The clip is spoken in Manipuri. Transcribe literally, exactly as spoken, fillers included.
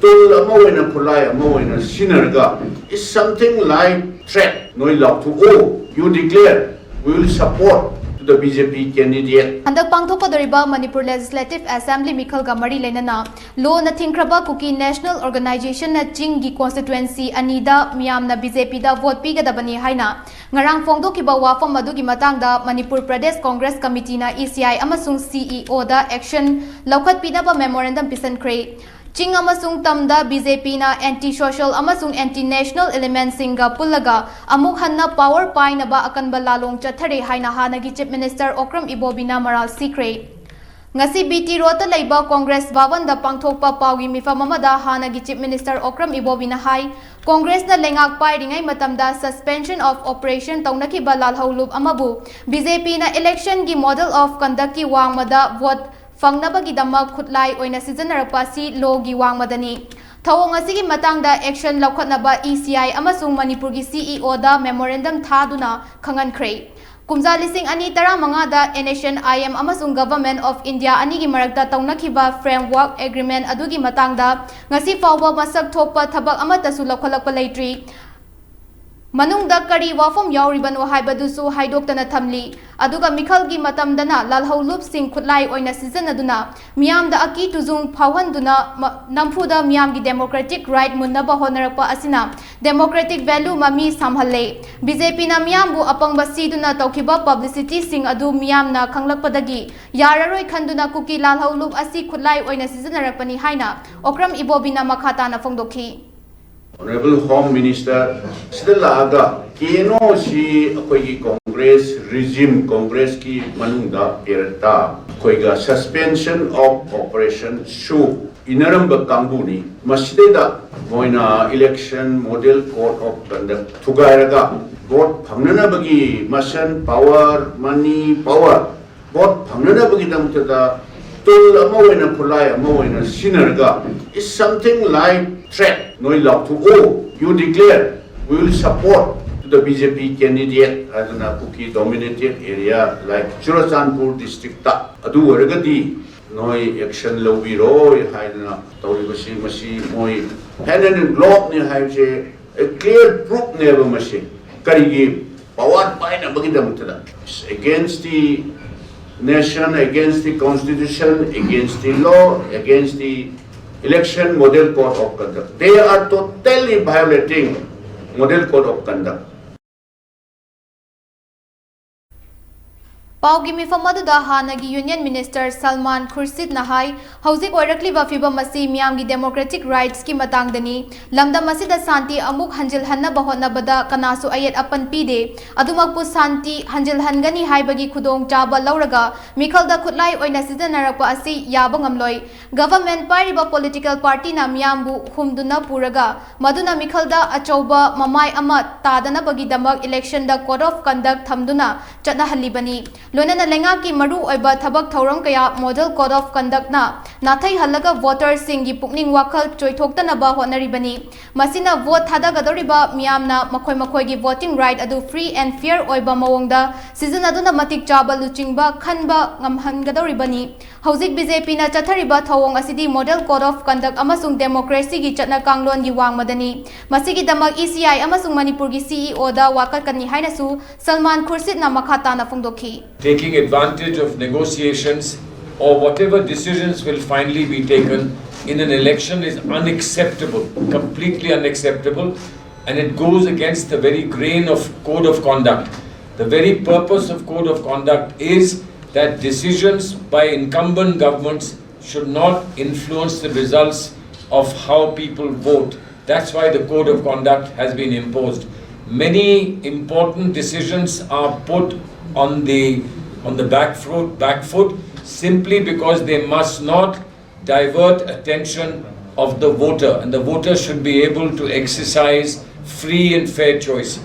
ꯇꯨꯜ ꯑꯃ ꯑꯣꯏꯅ, ꯈꯨꯠꯂꯥꯏ ꯑꯃ ꯑꯣꯏꯅ ꯁꯤꯖꯤꯟꯅꯔꯒ, is something like threat, ꯅꯣꯏ ꯂꯥꯎꯊꯣꯛꯎ, you declare, we will support to the B J P candidate. ꯍꯟꯗꯛ ꯄꯥꯡꯊꯣꯛꯀꯗꯧꯔꯤꯕ ꯃꯅꯤꯄꯨꯔ ꯂꯦꯖꯤꯁꯂꯦꯇꯤꯚ ꯑꯦꯁꯦꯝꯕ꯭ꯂꯤ ꯃꯤꯈꯜꯒ ꯃꯔꯤ ꯂꯩꯅꯅ ꯂꯣ ꯅ ꯊꯤꯡꯈ꯭ꯔꯕ ꯀꯨꯀꯤ ꯅꯦꯁꯅꯦꯜ ꯑꯣꯔꯒꯅꯥꯏꯖꯦꯁꯟꯅ ꯆꯤꯡꯒꯤ ꯀꯣꯟꯁꯇꯤꯇ꯭ꯋꯦꯟꯁꯤ ꯑꯅꯤꯗ ꯃꯤꯌꯥꯝꯅ B J P ꯗ ꯚꯣꯠ ꯄꯤꯒꯗꯕꯅꯤ ꯍꯥꯏꯅ ꯉꯔꯥꯡ ꯐꯣꯡꯗꯣꯛꯈꯤꯕ ꯋꯥꯐꯝ ꯑꯗꯨꯒꯤ ꯃꯇꯥꯡꯗ ꯃꯅꯤꯄꯨꯔ ꯄ꯭ꯔꯗꯦꯁ ꯀꯣꯡꯒ꯭ꯔꯦꯁ ꯀꯃꯤꯇꯤꯅ E C I ꯑꯃꯁꯨꯡ C E O ꯗ ꯑꯦꯛꯁꯟ ꯂꯧꯈꯠꯄꯤꯅꯕ ꯃꯦꯃꯣꯔꯦꯟꯗꯝ ꯄꯤꯁꯤꯟꯈ꯭ꯔꯦ꯫ ꯆꯤꯡ ꯑꯃꯁꯨꯡ ꯇꯝꯗ B J P ꯅ anti social ꯑꯃꯁꯨꯡ anti national elementꯁꯤꯡꯒ ꯄꯨꯜꯂꯒ ꯑꯃꯨꯛ ꯍꯟꯅ ꯄꯥꯋꯔ ꯄꯥꯏꯅꯕ ꯑꯀꯟꯕ ꯂꯥꯂꯣꯡ ꯆꯠꯊꯔꯦ ꯍꯥꯏꯅ ꯍꯥꯟꯅꯒꯤ ꯆꯤꯐ ꯃꯤꯅꯤꯁꯇꯔ ꯑꯣꯀ꯭ꯔꯝ ꯏꯕꯣꯕꯤꯅ ꯃꯔꯥꯜ ꯁꯤꯈ꯭ꯔꯦ꯫ ꯉꯁꯤ B T ꯔꯣꯗꯇ ꯂꯩꯕ ꯀꯣꯡꯒ꯭ꯔꯦꯁ ꯚꯕꯟꯗ ꯄꯥꯡꯊꯣꯛꯄ ꯄꯥꯎꯒꯤ ꯃꯤꯐꯝ ꯑꯃꯗ ꯍꯥꯟꯅꯒꯤ ꯆꯤꯐ ꯃꯤꯅꯤꯁꯇꯔ ꯑꯣꯀ꯭ꯔꯝ ꯏꯕꯣꯕꯤꯅ ꯍꯥꯏ, ꯀꯣꯡꯒ꯭ꯔꯦꯁꯅ ꯂꯩꯉꯥꯛ ꯄꯥꯏꯔꯤꯉꯩ ꯃꯇꯝꯗ suspension of operation ꯇꯧꯅꯈꯤꯕ ꯂꯥꯜꯍꯧꯂꯨꯞ ꯑꯃꯕꯨ B J P ꯅ election ꯒꯤ model of conduct ꯀꯤ ꯋꯥꯡꯃꯗ ꯚꯣꯠ ꯐꯪꯅꯕꯒꯤꯗꯃꯛ ꯈꯨꯠꯂꯥꯏ ꯑꯣꯏꯅ ꯁꯤꯖꯤꯟꯅꯔꯛꯄ ꯑꯁꯤ ꯂꯣꯒꯤ ꯋꯥꯡꯃꯗꯅꯤ꯫ ꯊꯧꯑꯣꯡ ꯑꯁꯤꯒꯤ ꯃꯇꯥꯡꯗ ꯑꯦꯛꯁꯟ ꯂꯧꯈꯠꯅꯕ E C I ꯑꯃꯁꯨꯡ ꯃꯅꯤꯄꯨꯔꯒꯤ C E O ꯗ ꯃꯦꯃꯣꯔꯦꯟꯗꯝ ꯊꯥꯗꯨꯅ ꯈꯪꯍꯟꯈ꯭ꯔꯦ꯫ ꯀꯨꯝꯖꯥ ꯂꯤꯁꯤꯡ ꯑꯅꯤ ꯇꯔꯥꯃꯉꯥꯗ N S N I M ꯑꯃꯁꯨꯡ Government of India ꯑꯅꯤꯒꯤ ꯃꯔꯛꯇ ꯇꯧꯅꯈꯤꯕ framework agreement ꯑꯗꯨꯒꯤ ꯃꯇꯥꯡꯗ ꯉꯁꯤ ꯐꯥꯎꯕ ꯃꯁꯛ ꯊꯣꯛꯄ ꯊꯕꯛ ꯑꯃꯠꯇꯁꯨ ꯂꯧꯈꯠꯂꯛꯄ ꯂꯩꯇ꯭ꯔꯤ꯫ ꯃꯅꯨꯡꯗ ꯀꯔꯤ ꯋꯥꯐꯝ ꯌꯥꯎꯔꯤꯕꯅꯣ ꯍꯥꯏꯕꯗꯨꯁꯨ ꯍꯥꯏꯗꯣꯛꯇꯅ ꯊꯝꯂꯤ꯫ ꯑꯗꯨꯒ ꯃꯤꯈꯜꯒꯤ ꯃꯇꯝꯗꯅ ꯂꯥꯜꯍꯧꯂꯨꯞꯁꯤꯡ ꯈꯨꯠꯂꯥꯏ ꯑꯣꯏꯅ ꯁꯤꯖꯤꯟꯅꯗꯨꯅ ꯃꯤꯌꯥꯝꯗ ꯑꯀꯤ ꯇꯨꯖꯨꯡ ꯐꯥꯎꯍꯟꯗꯨꯅ ꯃ-, ꯅꯝꯐꯨꯗ ꯃꯤꯌꯥꯝꯒꯤ democratic right ꯃꯨꯟꯅꯕ ꯍꯣꯠꯅꯔꯛꯄ ꯑꯁꯤꯅ democratic value ꯃꯃꯤ ꯁꯥꯝꯍꯜꯂꯦ꯫ B J P ꯅ ꯃꯤꯌꯥꯝꯕꯨ ꯑꯄꯪꯕ ꯁꯤꯗꯨꯅ ꯇꯧꯈꯤꯕ publicity ꯁꯤꯡ ꯑꯗꯨ ꯃꯤꯌꯥꯝꯅ ꯈꯪꯂꯛꯄꯗꯒꯤ ꯌꯥꯔꯔꯣꯏ ꯈꯟꯗꯨꯅ ꯀꯨꯀꯤ ꯂꯥꯜꯍꯧꯂꯨꯞ ꯑꯁꯤ ꯈꯨꯠꯂꯥꯏ ꯑꯣꯏꯅ ꯁꯤꯖꯤꯟꯅꯔꯛꯄꯅꯤ ꯍꯥꯏꯅ ꯑꯣꯀ꯭ꯔꯝ ꯏꯕꯣꯕꯤꯅ ꯃꯈꯥ ꯇꯥꯅ ꯐꯣꯡꯗꯣꯛꯈꯤ꯫ Honorable Home Minister ꯁꯤꯗ ꯂꯥꯛꯑꯒ ꯀꯦꯅꯣꯁꯤ ꯑꯩꯈꯣꯏꯒꯤ ꯀꯣꯡꯒ꯭ꯔꯦꯁ regime, ꯀꯣꯡꯒ꯭ꯔꯦꯁꯀꯤ ꯃꯅꯨꯡꯗ ꯄꯦꯔꯠꯇ ꯑꯩꯈꯣꯏꯒ suspension of operation ꯁꯨ ꯏꯟꯅꯔꯝꯕ ꯀꯥꯡꯕꯨꯅꯤ꯫ ꯃꯁꯤꯗꯩꯗ ꯃꯣꯏꯅ election model code of conduct ꯊꯨꯒꯥꯏꯔꯒ ꯚꯣꯠ ꯐꯪꯅꯅꯕꯒꯤ ꯃꯁꯟ, power, money, power, ꯚꯣꯠ ꯐꯪꯅꯅꯕꯒꯤꯗꯃꯛꯇꯗ ꯇꯨꯜ ꯑꯃ ꯑꯣꯏꯅ, ꯈꯨꯠꯂꯥꯏ ꯑꯃ ꯑꯣꯏꯅ ꯁꯤꯖꯤꯟꯅꯔꯒ, is something like threat, ꯅꯣꯏ ꯂꯥꯎꯊꯣꯛꯎ, you declare, we will support to the B J P candidate ꯍꯥꯏꯗꯅ ꯀꯨꯀꯤ dominated area like Churachandpur district ꯇ ꯑꯗꯨ ꯑꯣꯏꯔꯒꯗꯤ ꯅꯣꯏ ꯑꯦꯛꯁꯟ ꯂꯧꯕꯤꯔꯣꯏ ꯍꯥꯏꯗꯅ ꯇꯧꯔꯤꯕꯁꯤ, ꯃꯁꯤ ꯃꯣꯏ ꯍꯦꯟ ꯑꯦꯟ ꯒ꯭ꯂꯣꯕꯅꯤ ꯍꯥꯏꯕꯁꯦ ꯀ꯭ꯂꯤꯌꯥꯔ ꯄ꯭ꯔꯨꯐꯅꯦꯕ꯫ ꯃꯁꯤ ꯀꯔꯤꯒꯤ power ꯄꯥꯏꯅꯕꯒꯤꯗꯃꯛꯇꯗ? Against the nation, against the constitution, against the law, against the election model code of conduct. They are totally violating model code of conduct. ꯄꯥꯎꯒꯤ ꯃꯤꯐꯝ ꯑꯗꯨꯗ ꯍꯥꯟꯅꯒꯤ ꯌꯨꯅꯤꯌꯟ ꯃꯤꯅꯤꯁꯇꯔ ꯁꯜꯃꯥꯟ ꯈꯨꯔꯁꯤꯠꯅ ꯍꯥꯏ, ꯍꯧꯖꯤꯛ ꯑꯣꯏꯔꯛꯂꯤꯕ ꯐꯤꯚꯝ ꯑꯁꯤ ꯃꯤꯌꯥꯝꯒꯤ ꯗꯦꯃꯣꯀ꯭ꯔꯦꯇꯤꯛ ꯔꯥꯏꯠꯁꯀꯤ ꯃꯇꯥꯡꯗꯅꯤ꯫ ꯂꯝꯗꯝ ꯑꯁꯤꯗ ꯁꯥꯟꯇꯤ ꯑꯃꯨꯛ ꯍꯟꯖꯤꯜꯍꯟꯅꯕ ꯍꯣꯠꯅꯕꯗ ꯀꯅꯥꯁꯨ ꯑꯌꯦꯠ ꯑꯄꯟ ꯄꯤꯗꯦ꯫ ꯑꯗꯨꯃꯛꯄꯨ ꯁꯥꯟꯇꯤ ꯍꯟꯖꯤꯜꯍꯟꯒꯅꯤ ꯍꯥꯏꯕꯒꯤ ꯈꯨꯗꯣꯡꯆꯥꯕ ꯂꯧꯔꯒ ꯃꯤꯈꯜꯗ ꯈꯨꯠꯂꯥꯏ ꯑꯣꯏꯅ ꯁꯤꯖꯤꯟꯅꯔꯛꯄ ꯑꯁꯤ ꯌꯥꯕ ꯉꯝꯂꯣꯏ꯫ ꯒꯚꯔꯟꯃꯦꯟꯠ ꯄꯥꯏꯔꯤꯕ ꯄꯣꯂꯤꯇꯤꯀꯦꯜ ꯄꯥꯔꯇꯤꯅ ꯃꯤꯌꯥꯝꯕꯨ ꯍꯨꯝꯗꯨꯅ ꯄꯨꯔꯒ ꯃꯗꯨꯅ ꯃꯤꯈꯜꯗ ꯑꯆꯧꯕ ꯃꯃꯥꯏ ꯑꯃ ꯇꯥꯗꯅꯕꯒꯤꯗꯃꯛ ꯏꯂꯦꯛꯁꯟꯗ ꯀꯣꯗ ꯑꯣꯐ ꯀꯟꯗꯛ ꯊꯝꯗꯨꯅ ꯆꯠꯅꯍꯜꯂꯤꯕꯅꯤ꯫ ꯂꯣꯏꯅꯅ ꯂꯩꯉꯥꯛꯀꯤ ꯃꯔꯨ ꯑꯣꯏꯕ ꯊꯕꯛ ꯊꯧꯔꯝ ꯀꯌꯥ ꯃꯣꯗꯦꯜ ꯀꯣꯗ ꯑꯣꯐ ꯀꯟꯗꯛꯅ ꯅꯥꯊꯩꯍꯜꯂꯒ ꯚꯣꯇꯔꯁꯤꯡꯒꯤ ꯄꯨꯛꯅꯤꯡ ꯋꯥꯈꯜ ꯆꯣꯏꯊꯣꯛꯇꯅꯕ ꯍꯣꯠꯅꯔꯤꯕꯅꯤ꯫ ꯃꯁꯤꯅ ꯚꯣꯠ ꯊꯥꯗꯒꯗꯧꯔꯤꯕ ꯃꯤꯌꯥꯝꯅ ꯃꯈꯣꯏ ꯃꯈꯣꯏꯒꯤ ꯚꯣꯇꯤꯡ ꯔꯥꯏꯠ ꯑꯗꯨ ꯐ꯭ꯔꯤ ꯑꯦꯟ ꯐꯤꯌꯔ ꯑꯣꯏꯕ ꯃꯑꯣꯡꯗ ꯁꯤꯖꯤꯟꯅꯗꯨꯅ ꯃꯇꯤꯛ ꯆꯥꯕ ꯂꯨꯆꯤꯡꯕ ꯈꯟꯕ ꯉꯝꯍꯟꯒꯗꯧꯔꯤꯕꯅꯤ꯫ ꯍꯧꯖꯤꯛ ꯕꯤ ꯖꯦ ꯄꯤꯅ ꯆꯠꯊꯔꯤꯕ ꯊꯧꯑꯣꯡ ꯑꯁꯤꯗꯤ ꯃꯣꯗꯦꯜ ꯀꯣꯗ ꯑꯣꯐ ꯀꯟꯗꯛ ꯑꯃꯁꯨꯡ ꯗꯦꯃꯣꯀ꯭ꯔꯦꯁꯤꯒꯤ ꯆꯠꯅ ꯀꯥꯡꯂꯣꯟꯒꯤ ꯋꯥꯡꯃꯗꯅꯤ꯫ ꯃꯁꯤꯒꯤꯗꯃꯛ ꯏ ꯁꯤ ꯑꯥꯏ ꯑꯃꯁꯨꯡ ꯃꯅꯤꯄꯨꯔꯒꯤ ꯁꯤ ꯏ ꯑꯣꯗ ꯋꯥꯀꯠꯀꯅꯤ ꯍꯥꯏꯅꯁꯨ ꯁꯜꯃꯥꯟ ꯈꯨꯔꯁꯤꯠꯅ ꯃꯈꯥ ꯇꯥꯅ ꯐꯣꯡꯗꯣꯛꯈꯤ꯫ Taking advantage of negotiations or whatever decisions will finally be taken in an election is unacceptable, completely unacceptable, and it goes against the very grain of code of conduct. The very purpose of code of conduct is that decisions by incumbent governments should not influence the results of how people vote. That's why the code of conduct has been imposed. Many important decisions are put on the on the back foot, back foot simply because they must not divert attention of the voter, and the voter should be able to exercise free and fair choice.